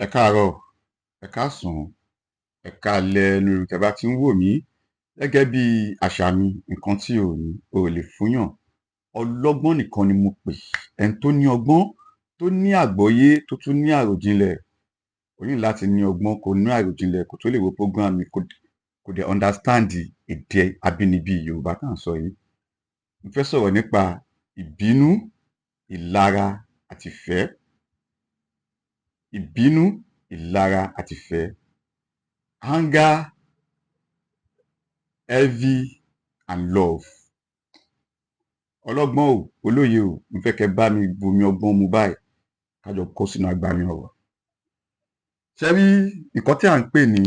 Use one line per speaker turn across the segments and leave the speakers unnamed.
Ẹ káàárọ̀, ẹ káàsán, ẹ káalẹ́ níbi tẹ́ bá ti ń wò mí. Gẹ́gẹ́ bí àṣà mi, nǹkan tí o ò ní, o ò lè fúnyàn. Ọlọ́gbọ́n nìkan ni mo pè. Ẹni tó ní ọgbọ́n, tó ní àgbọ́yé, tó tún ní àròjinlẹ̀. O ní láti ní ọgbọ́n, kó ní àròjinlẹ̀ kó tó lè wo program mi, kó dẹ̀ understand èdè abínibí Yorùbá tá à ń sọ yìí. Mo fẹ́ sọ̀rọ̀ nípa ìbínú, ìlara àti ìfẹ́. Ìbínú, ìlara àti ìfẹ́. Anger, envy and love. Ọlọ́gbọ́n o, olóye o, mo fẹ́ kẹ́ bá mi bomi ọgbọ́n mu báyìí, ká jọ kó sínú agbami ọ̀rọ̀. Ṣé rí nǹkan tí à ń pè ní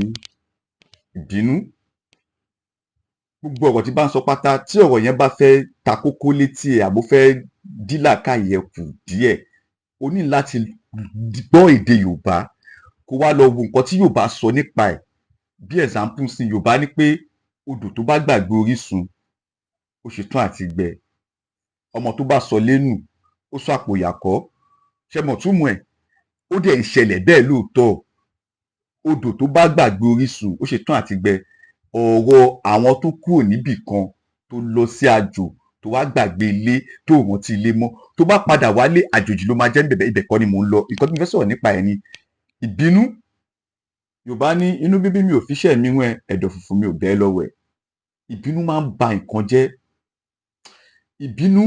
ìbínú? Gbogbo ọ̀rọ̀ tí bá ń sọ pátá, tí ọ̀rọ̀ yẹn bá fẹ́ ta kókó létí ẹ̀ àbó fẹ́ dí làákàyè ẹ kù díẹ̀, o ní láti gbọ́ èdè Yorùbá, kó wá lọ wo nǹkan tí Yorùbá sọ nípa ẹ̀. Bí example sí, Yorùbá ní pé odò tó bá gbàgbé orísun, ó ṣetán àti gbẹ. Ọmọ tó bá sọ ilé nù, ó sọ àpò ìyà kọ́. Ṣé ẹ mọ̀ ìtumọ̀ ẹ̀? Ó dẹ̀ ń ṣẹlẹ̀ bẹ́ẹ̀ lóòótọ́. Odò tó bá gbàgbé orísun, ó ṣetán àti gbẹ. Ọ̀rọ̀ àwọn tó kúrò níbì kan, tó lọ sí àjò, tó wá gbàgbé ilé, tó ò rántí ilé mọ́, tó bá padà wálé, àjòjì ló máa jẹ́ níbẹ̀. Ibẹ̀ kọ́ ni mò ń lọ. Nǹkan tí mo fẹ́ sọ̀rọ̀ nípa ẹ̀ ni ìbínú. Yorùbá ní inú bíbí mi ò fiṣẹ́ mi rán ẹ, ẹ̀dọ̀ fùfù mi ò bẹ́ lọ́wọ́ ẹ̀. Ìbínú máa ń ba nǹkan jẹ́. Ìbínú,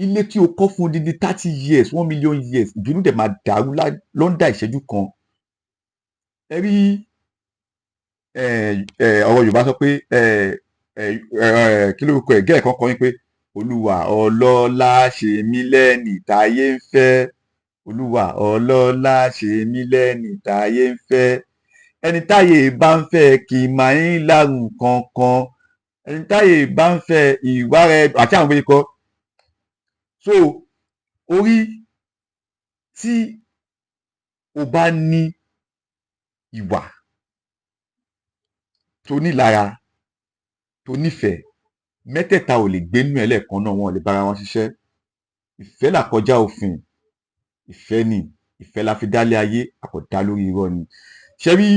ilé tí o kọ́ fún odidi 30 years, 1 million years, ìbínú dẹ̀ máa dàrú lọ́ndà ìṣẹ́jú kan. Ẹ rí ọ̀rọ̀ Yorùbá sọ pé kí lórúkọ ẹ̀ gẹ́ẹ̀ kan kọ wípé Olúwa ọlọ́lá, ṣe mí lẹ́ni táyé ń fẹ́. Olúwa ọlọ́lá, ṣe mí lẹ́ni táyé ń fẹ́. Ẹni táyé bá ń fẹ́ kì í máa ń lárùn kankan. Ẹni táyé bá ń fẹ́, ìwà rẹ̀ àti àwọn òwe kọ. So orí tí o bá ní ìwà tó nílara, tó nífẹ̀ẹ́, mẹ́tẹ̀ẹ̀ta ò lè gbénú ẹ̀ lẹ́ẹ̀kan náà, wọn ò lè bára wọn ṣiṣẹ́. Ìfẹ́ là kọjá òfin. Ìfẹ́ ni, ìfẹ́ la fi dálé ayé, a kò dá lórí irọ́ ni. Ṣé rí,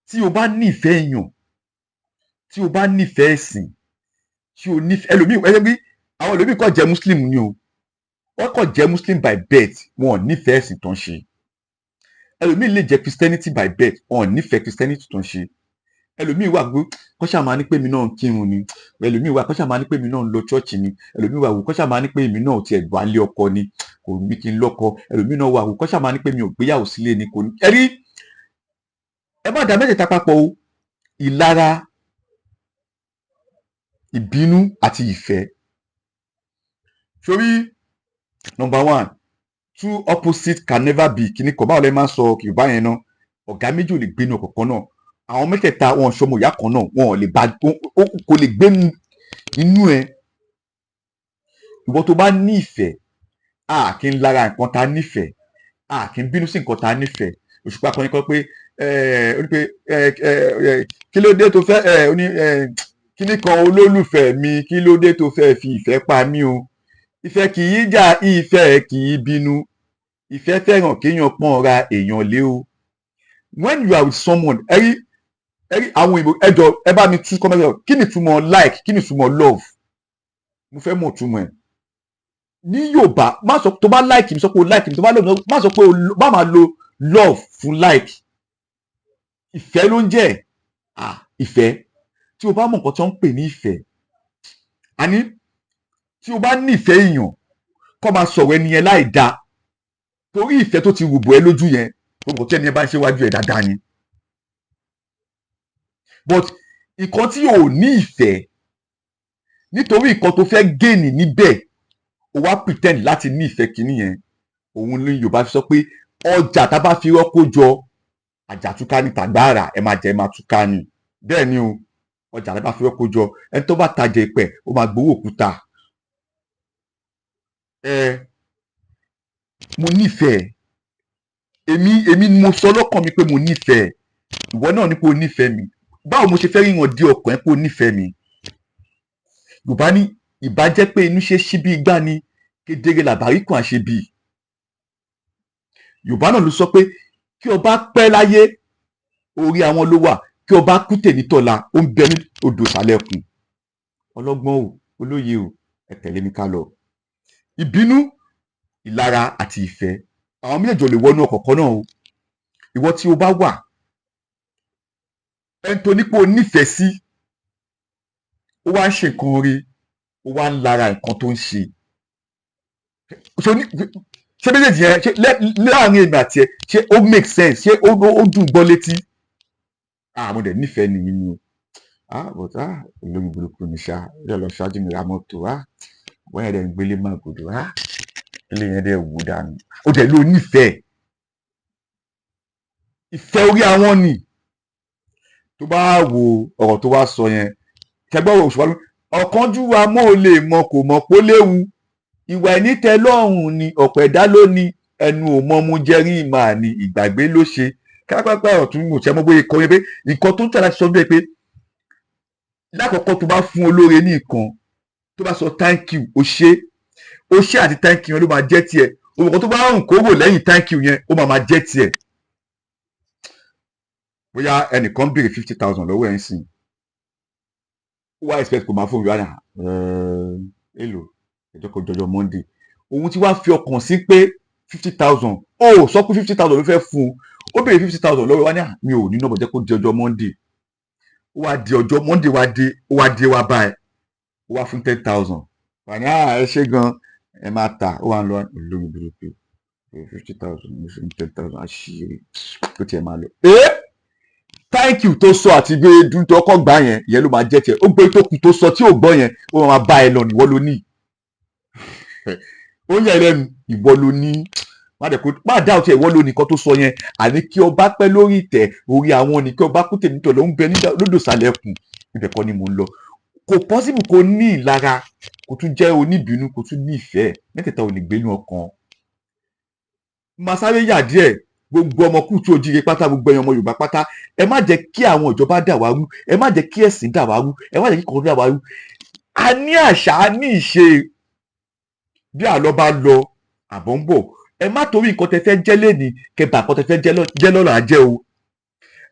tí o bá nífẹ̀ẹ́ èèyàn, tí o bá nífẹ̀ẹ́ ẹ̀sìn, tí o nífẹ̀ẹ́ ẹlòmíì, ẹ bí àwọn ẹlòmíì kàn jẹ́ Muslim ni o, wọ́n kàn jẹ́ Muslim by birth, wọn ò nífẹ̀ẹ́ ẹ̀sìn tó ń ṣe. Ẹlòmíì lè jẹ́ Christianity by birth, wọn ò nífẹ̀ẹ́ Christianity tó ń ṣe. Ẹlòmíì wà pé kọ́ ṣáà máa ní pé èmi náà ń kírun ni. Ẹlòmíì wà kọ́ ṣáà máa ní pé èmi náà ń lọ church ni. Ẹlòmíì wà kọ́ ṣáà máa ní pé èmi náà tiẹ̀ wà lé ọkọ ni, kò ní kí n lọ́kọ. Ẹlòmíì náà wà kọ́ ṣáà máa ní pé mi ò gbéyàwó sílé ni, kò ní. Ẹ rí, ẹ má dá mẹ́tẹ̀ẹ̀ta papọ̀ o: ìlara, ìbínú àti ìfẹ́. Sórí number one, two opposite can never be kíní kan. Báwo lẹ máa ń sọ Yorùbá yẹn náà? Ọ̀gá méjì ò lè gbénu ọkọ̀ kan náà. Àwọn mẹ́tẹ̀ẹ̀ta, wọn ṣọmọ ìyá kan náà, wọn ò lè bá, kò lè gbénu inú ẹ. Ìwọ tó bá ní ìfẹ́, a kì í lára nǹkan tá a nífẹ̀ẹ́, a kì í bínú sí nǹkan tá a nífẹ̀ẹ́. Òṣùpá kan ní kọ́ pé ó ní pé kí ló dé tó fẹ́ ó ní kíní kan, olólùfẹ́ mi, kí ló dé tó fẹ́ fi ìfẹ́ pa mí o? Ìfẹ́ kì í jà, ìfẹ́ kì í bínú, ìfẹ́ fẹ́ràn kéèyàn pọ́n ra èèyàn lé o. When you are with someone, ẹ rí, ẹ rí àwọn òyìnbó, ẹ jọ, ẹ bá mi tú comment. Kí ni ìtumọ̀ like? Kí ni ìtumọ̀ love? Mo fẹ́ mọ̀ ìtumọ̀ ẹ̀ ní Yorùbá. Má sọ tó bá like mi, sọ pé o like mi. Tó bá love mi, má sọ pé o má máa lo love fún like. Ìfẹ́ ló ń jẹ́. Ah, ìfẹ́, tí o bá mọ̀ nǹkan tí wọ́n ń pè ní ìfẹ́, àní tí o bá nífẹ̀ẹ́ èèyàn, kó máa sọ̀rọ̀ ẹni yẹn láì dáa, torí ìfẹ́ tó ti rùbọ̀ ẹ́ lójú yẹn, gbogbo tí ẹni yẹn bá ń ṣe wájú ẹ̀ dáadáa ni. But nǹkan tí o ò ní ìfẹ́, nítorí nǹkan tó fẹ́ gain níbẹ̀, o wá pretend láti ní ìfẹ́ kínní yẹn. Òun ní Yorùbá fi sọ pé ọjà tá a bá fi rọ́pò jọ, àjàtúká ní tàgbáàrà, ẹ máa jẹ, ẹ máa túká ni. Bẹ́ẹ̀ ni o, ọjà tá a bá fi rọ́pò jọ, ẹni tó bá tajà ìpẹ́, ó máa gbowó òkúta. Ẹ mo nífẹ̀ẹ́, èmi ni mo sọ lọ́kàn mi pé mo nífẹ̀ẹ́. Ìwọ náà ní pé o nífẹ̀ẹ́ mi. Báwo mo ṣe fẹ́ rí wọn dí ọkàn ẹ pé o nífẹ̀ẹ́ mi? Yorùbá ní ìbá jẹ́ pé inú ṣe ṣí bí igbá ni, kedere làbárí kan àṣebí. Yorùbá náà ló sọ pé kí ọba pẹ́ láyé, orí àwọn ló wà, kí ọba kú tènítọ̀la, ó ń bẹ ní odò ìsàlẹ̀ ẹkùn. Ọlọ́gbọ́n o, olóye o, ẹ tẹ̀lé mi ká lọ. Ìbínú, ìlara àti ìfẹ́, àwọn méjèèjì ò lè wọnú ọkọ̀ kan náà o. Ìwọ tí o bá wà, ẹni tó nípò nífẹ̀ẹ́ sí, ó wá ń ṣe nǹkan rí, ó wá ń lara nǹkan tó ń ṣe. Ṣé méjèèjì yẹn, ṣé láàrin èmi àti ẹ, ṣé ó make sense? Ṣé ó dùn gbọ́ létí? Ah, mo dẹ̀ nífẹ̀ẹ́ nìyí ni o. Ah, but ah, olórí burúkú ni ṣá, yóò lọ ṣáájú mi ra mọ́tò. Ah, wọ́n yẹn dẹ̀ ń gbélé mágòdò. Ah, ilé yẹn dẹ̀ wù dànù. Ó dẹ̀ ló nífẹ̀ẹ́. Ìfẹ́ orí àwọn ni. Tó bá wo ọ̀rọ̀ tó wá sọ yẹn, ṣẹgbọ́n Òṣùpá, ọ̀kánjúwa mọ́ ò lè mọ, kò mọ̀ pó léwu. Ìwà ìnítẹ́lọ́rùn ni ọ̀pọ̀ ẹ̀dá ló ní, ẹnu ò mọ mú jẹ́rí màá ní ìgbàgbé ló ṣe kápápá ọ̀tún. Mo ṣe mọ́ bóyá kọ́ yẹn pé nǹkan tó ń tẹ̀lé sọ bẹ́ẹ̀ pé lákọ̀ọ́kọ́, tó bá fún olóore ní nǹkan, tó bá sọ thank you, o ṣe, o ṣe àti thank you yẹn ló máa jẹ́ tiẹ̀. Òmùkọ́ tó bá rùn kó wò lẹ́yìn thank you yẹn, ó máa jẹ́ tiẹ̀. Bóyá ẹnìkan béèrè 50,000 lọ́wọ́ ẹ̀ ń sìn, ó wá expect kó máa fún mi wá èlò ẹjọ́ kan jọjọ Monday, òun ti wá fi ọkàn sí pé 50,000, ó sọ pé 50,000 ló fẹ́ fún un. Ó béèrè 50,000 lọ́wọ́ wá ní mi ò ní nọ́bọ̀, jẹ́ kó di ọjọ́ Monday. Ó wá di ọjọ́ Monday, wá dé, ó wá dé wá báyìí, ó wá fún 10,000. Wà ní, ẹ ṣé gan, ẹ máa tà. Ó wà ń lọ, olórí burúkú, 50,000 mo fún 10,000, àṣírí tó tiẹ̀ máa lọ. Ẹ thank you tó sọ àti gbé dúdú ọkọ̀ gbà yẹn, ìyẹn ló máa jẹ́ tiẹ̀. Ó gbé tó kù tó sọ tí ò gbọ́ yẹn, ó máa bá ẹ lọ. Níwọ ló ní, ó yẹ lẹ́nu, ìwọ ló ní. Má dẹ̀ kó má dá ọtí, ìwọ ló ní nǹkan tó sọ yẹn. Àní kí ọba pẹ́ lórí ìtẹ́, orí àwọn ní, kí ọba kú tèmi tọ̀ ló ń bẹ lódò sàlẹ̀ ẹkùn. Ibẹ̀ kọ́ ni mò ń lọ. Kò possible kó ní ìlara, kó tún jẹ́ oníbínú, kó tún ní ìfẹ́. Mẹ́tẹ̀ẹ̀ta ò lè gbénú ọkàn. Máa sáré yà díẹ̀. Gbogbo ọmọ kúùtù òjíire pátá, gbogbo ẹ̀yin ọmọ Yorùbá pátá, ẹ má jẹ́ kí àwọn ìjọba dà wá rú, ẹ má jẹ́ kí ẹ̀sìn dà wá rú, ẹ má jẹ́ kí kọ̀ọ̀kan dà wá rú. A ní àṣà, a ní ìṣe. Bí àlọ́ bá lọ, àbọ̀ ń bọ̀. Ẹ má torí nǹkan tẹ fẹ́ jẹ́ lẹ́ni kẹ bà nǹkan tẹ fẹ́ jẹ́ lọ́la jẹ́ o.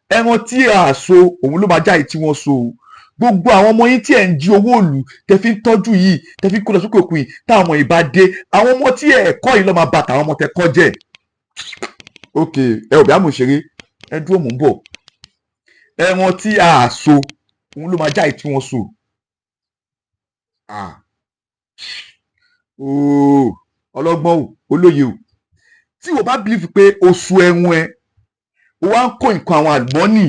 Ẹran tí a so, òun ló máa jáde tí wọ́n so o. Gbogbo àwọn ọmọ yín tí ẹ̀ ń jí owó òlù tẹ fi ń tọ́jú yìí, tẹ fi ń kó lọ sókè òkun yìí, táwọn ọmọ yìí bá dé, àwọn ọmọ tí ẹ̀ kọ́ yìí ló máa bà tàwọn ọmọ tẹ kọ́ jẹ́. Ok, ẹ ò bí àmọ̀ ṣeré, ẹ dúró, mò ń bọ̀. Ẹran tí a so, òun ló máa jáde tí wọ́n so. Ah, ooo, ọlọ́gbọ́n o, olóye o, tí o bá believe pé o so ẹran ẹ, o wá ń kó nǹkan àwọn àlùmọ́nì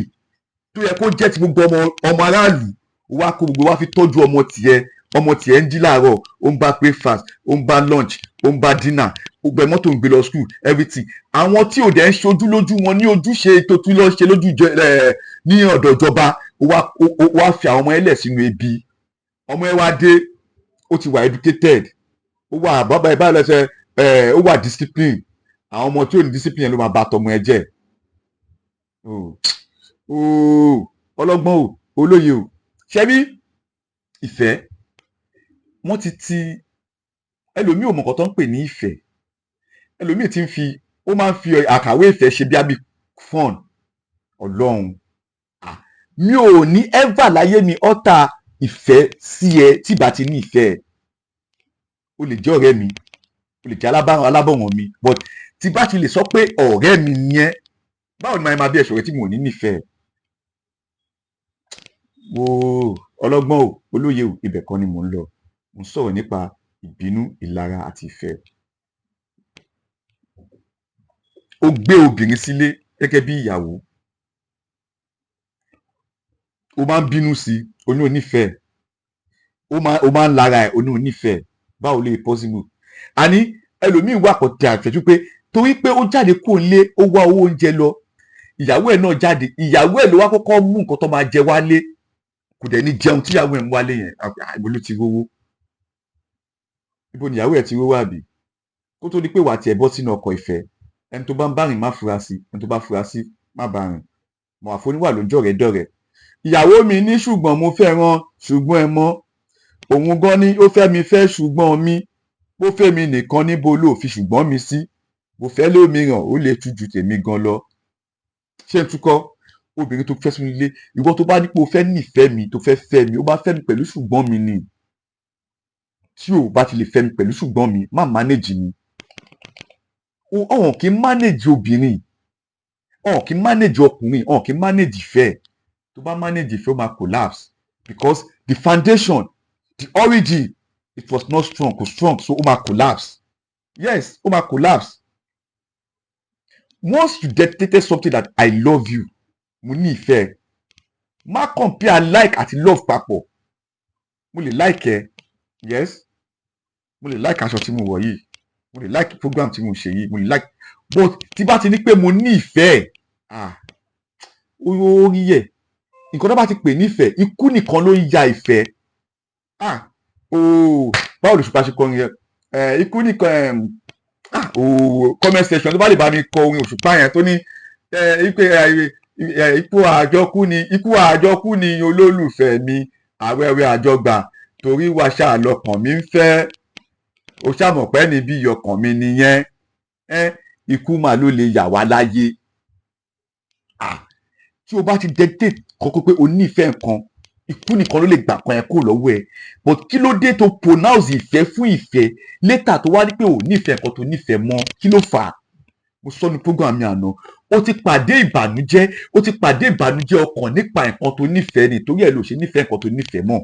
tó yẹ kó jẹ́ ti gbogbo ọmọ aráàlú, o wá kó gbogbo wá fi tọ́jú ọmọ tiẹ̀. Ọmọ tiẹ̀ ń jí láàárọ̀, ó ń bá breakfast, ó ń bá lunch, ó ń bá dinner, gbogbo ẹ̀, mọ́tò ń gbé lọ school, everything. Àwọn tí ò dẹ̀ ń ṣojú lójú wọn ní ojúṣe tó tún lọ ṣe lójú ẹ ní ọ̀dọ̀ ìjọba, ó wá fi àwọn ọmọ ẹ lẹ̀ sínú ebi. Ọmọ ẹ wá dé, ó ti wà educated, ó wà bàbá ẹ báyìí lẹ́sẹ̀ ẹ, ó wà discipline. Àwọn ọmọ tí ò ní discipline ló máa bà tọmọ ẹ jẹ́. Ooo, ọlọ́gbọ́n o, olóye o, ṣebí ìfẹ́ wọ́n ti ẹlòmíì ò mọ̀ nǹkan tó ń pè ní ìfẹ́. Ẹlòmíì ti ń fi, ó máa ń fi àkàwé ìfẹ́ ṣe bí abi fun. Ọlọ́run, mi ò ní ever láyé mi ọ́ta ìfẹ́ sí ẹ. Tí ìbá ti ní ìfẹ́ ẹ, o lè jẹ́ ọ̀rẹ́ mi, o lè jẹ́ alábọ̀wọ̀n mi, but tí bá ti lè sọ pé ọ̀rẹ́ mi ni ẹ́, báwo ni màá máa bí ẹ ṣọ̀rẹ́ tí mo ò ní nífẹ̀ẹ́? Wo ọlọ́gbọ́n o, olóye o, ibẹ̀ kọ́ ni mò ń lọ. Mo ń sọ̀rọ̀ nípa ìbínú, ìlara àti ìfẹ́. Ó gbé obìnrin sílé gẹ́gẹ́ bí ìyàwó, ó máa ń bínú sí i, ó ní onífẹ̀ẹ́, ó máa ń lara ẹ̀, ó ní onífẹ̀ẹ́. Báwo lè possible? Àní ẹlòmíín wà kò tẹ àfẹ́jú pé torí pé ó jáde kúrò nílé, ó wá owó oúnjẹ lọ, ìyàwó ẹ̀ náà jáde, ìyàwó ẹ̀ ló wá kọ́kọ́ mú nǹkan tó máa jẹ wálé. Kò dẹ̀ ní jẹun tíyàwó ẹ̀ ń wálé yẹn. Ibo ló ti rówó? Ibo ni ìyàwó ẹ̀ ti rówó? Àbí kó tó di pé wà á tiẹ̀ bọ́ sínú ọkọ̀ ìfẹ́, ẹni tó bá ń bá rìn, má fura sí. Ẹni tó bá fura sí, má bá rìn. Mọ̀ àfoníwà ló ń jọ̀rẹ́ dọ̀rẹ́. Ìyàwó mi ní ṣùgbọ́n mo fẹ́ràn, ṣùgbọ́n ẹ mọ̀ òun gan ni ó fẹ́ mi fẹ́, ṣùgbọ́n mi ó fẹ́ mi nìkan, níbo ló fi ṣùgbọ́n mi sí? Mo fẹ́ lómìíràn, ó lè tún ju tèmi gan lọ. Ṣé n túkọ́ obìnrin tó fẹ́ sínú ilé? Ìwọ tó bá ní pé o fẹ́ nífẹ̀ẹ́ mi, tó fẹ́ fẹ́ mi, ó bá fẹ́ mi pẹ̀lú ṣùgbọ́n mi ni. Tí o bá ti lè fẹ́ mi pẹ̀lú ṣùgbọ́n mi, má manage mi. Ọ̀hún kì í manage obìnrin, ọ̀hún kì í manage ọkùnrin, ọ̀hún kì í manage ìfẹ́. Tó bá manage ìfẹ́, ó máa collapse, because the foundation, the origin, it was not strong. Kò strong, so ó máa collapse. Yes, ó máa collapse. Once you dedicated something that I love you, mo ní ìfẹ́, má compare like àti love papọ̀. Mo lè like ẹ, yes, mo lè like aṣọ tí mo wọ̀ yìí, mo lè like program tí mo ṣe yìí, mo lè like, but tí bá ti ní pé mo ní ìfẹ́, ah, ó rí yẹ. Nǹkan tó bá ti pè nífẹ̀ẹ́, ikú nìkan ló ń ya ìfẹ́. Ah, ooo, báwo lè ṣùpá ṣe kọrin yẹn? Ẹ ikú nìkan ẹ. Ah, ooo, comment section, tó bá lè bá mi kọ orin Òṣùpá yẹn tó ní ẹ ipe ẹ ikú àjọkú ni, ikú àjọkú ni olólùfẹ́ mi, àwẹ̀wẹ̀ àjọgbà, torí wa ṣáà lọkàn mi ń fẹ́, o ṣàmọ̀pẹ́ níbí ọkàn mi nìyẹn. Ẹ ikú mà ló lè yà wá láyé. Ah, tí o bá ti dedicate kọ́kọ́ pé o nífẹ̀ẹ́ nǹkan, ikú nìkan ló lè gbà kan ẹ kúrò lọ́wọ́ ẹ. But kí ló dé tó pronounce ìfẹ́ fún ìfẹ́, later tó wá ní pé o nífẹ̀ẹ́ nǹkan tó nífẹ̀ẹ́ mọ́? Kí ló fà á? Mo sọ ní program mi àná, o ti pàdé ìbànújẹ́, o ti pàdé ìbànújẹ́ ọkàn nípa nǹkan tó nífẹ̀ẹ́ ni. Torí ẹ̀ ló ṣe nífẹ̀ẹ́ nǹkan tó nífẹ̀ẹ́ mọ́.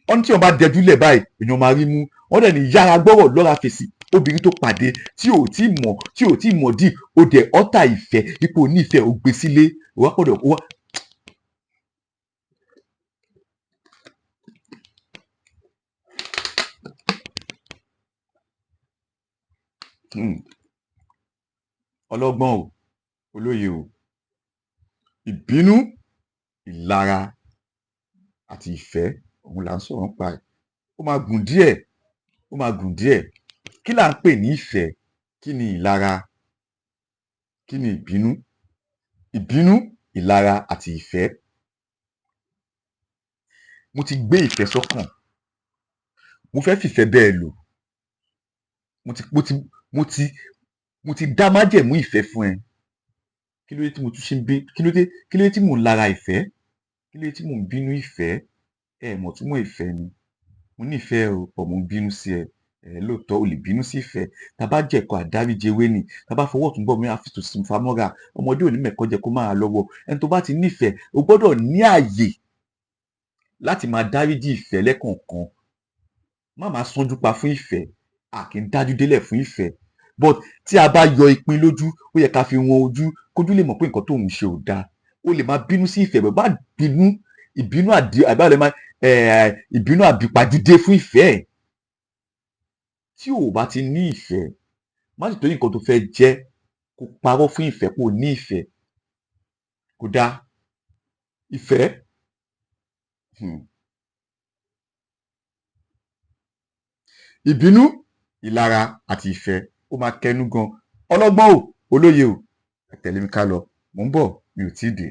Wọ́n ní tí wọ́n bá dẹjúlẹ̀ báyìí, èèyàn máa rí mú. Wọ́n dẹ̀ ní yára gbọ́rọ̀ lọ́ra fèsì. Obìnrin tó pàdé tí ò tí mọ̀, tí ò tí mọ̀ dí, o dẹ̀ ọ́tà ìfẹ́, ipò onífẹ̀ẹ́, o gbé sílé, o wá pọ̀dọ̀ o wá. Ọlọ́gbọ́n o, olóye o. Ìbínú, ìlara àti ìfẹ́, òun là ń sọ̀rọ̀ nípa ẹ̀. Ó máa gùn díẹ̀, ó máa gùn díẹ̀. Kí là ń pè ní ìfẹ́? Kí ni ìlara? Kí ni ìbínú? Ìbínú, ìlara àti ìfẹ́. Mo ti gbé ìfẹ́ sọ́kàn, mo fẹ́ fìfẹ́ bẹ́ẹ̀ lò. Mo ti dá májẹ̀mú ìfẹ́ fún ẹ. Kí ló dé tí mo tún ṣe ń bí? Kí ló dé? Kí ló dé tí mò ń lara ìfẹ́? Kí ló dé tí mò ń bínú ìfẹ́? Ẹ mọ̀ túmọ̀ ìfẹ́ ni. Mo nífẹ̀ẹ́ o, but mo ń bínú sí ẹ. Ẹ lóòótọ́, o lè bínú sí ìfẹ́. Tá a bá jẹ̀kọ, àdáríjewé ni. Tá a bá fọwọ́ ọ̀tún bọ̀ mí, àfi tòsì famọ́ra. Ọmọdé ò ní mẹ̀kọ́ jẹ kó máa lọ́wọ́. Ẹni tó bá ti nífẹ̀ẹ́, o gbọ́dọ̀ ní àyè láti máa dáríjì ìfẹ́ lẹ́kọ̀ọ̀kan. Má máa sánjú pa fún ìfẹ́. A kì í dájú délẹ̀ fún ìfẹ́, but tí a bá yọ ìpín lójú, ó yẹ ká fi wọn ojú, kójú lè mọ̀ pé nǹkan tóun ṣe ò dáa. O lè máa bínú sí ìfẹ́ bẹ́ẹ̀, bá bínú ìbínú àdí àbálẹ̀ máa ìbínú àbípajúdé fún ìfẹ́ ẹ̀. Tí o ò bá ti ní ìfẹ́, má sì torí nǹkan tó fẹ́ jẹ́ kó parọ́ fún ìfẹ́ kó ní ìfẹ́. Kò dáa. Ìfẹ́. Ìbínú, ìlara àti ìfẹ́, ó máa kẹnu gan. Ọlọ́gbọ́n o, olóye o, ẹ tẹ̀lé mi ká lọ. Mò ń bọ̀, mi ò tíì dé.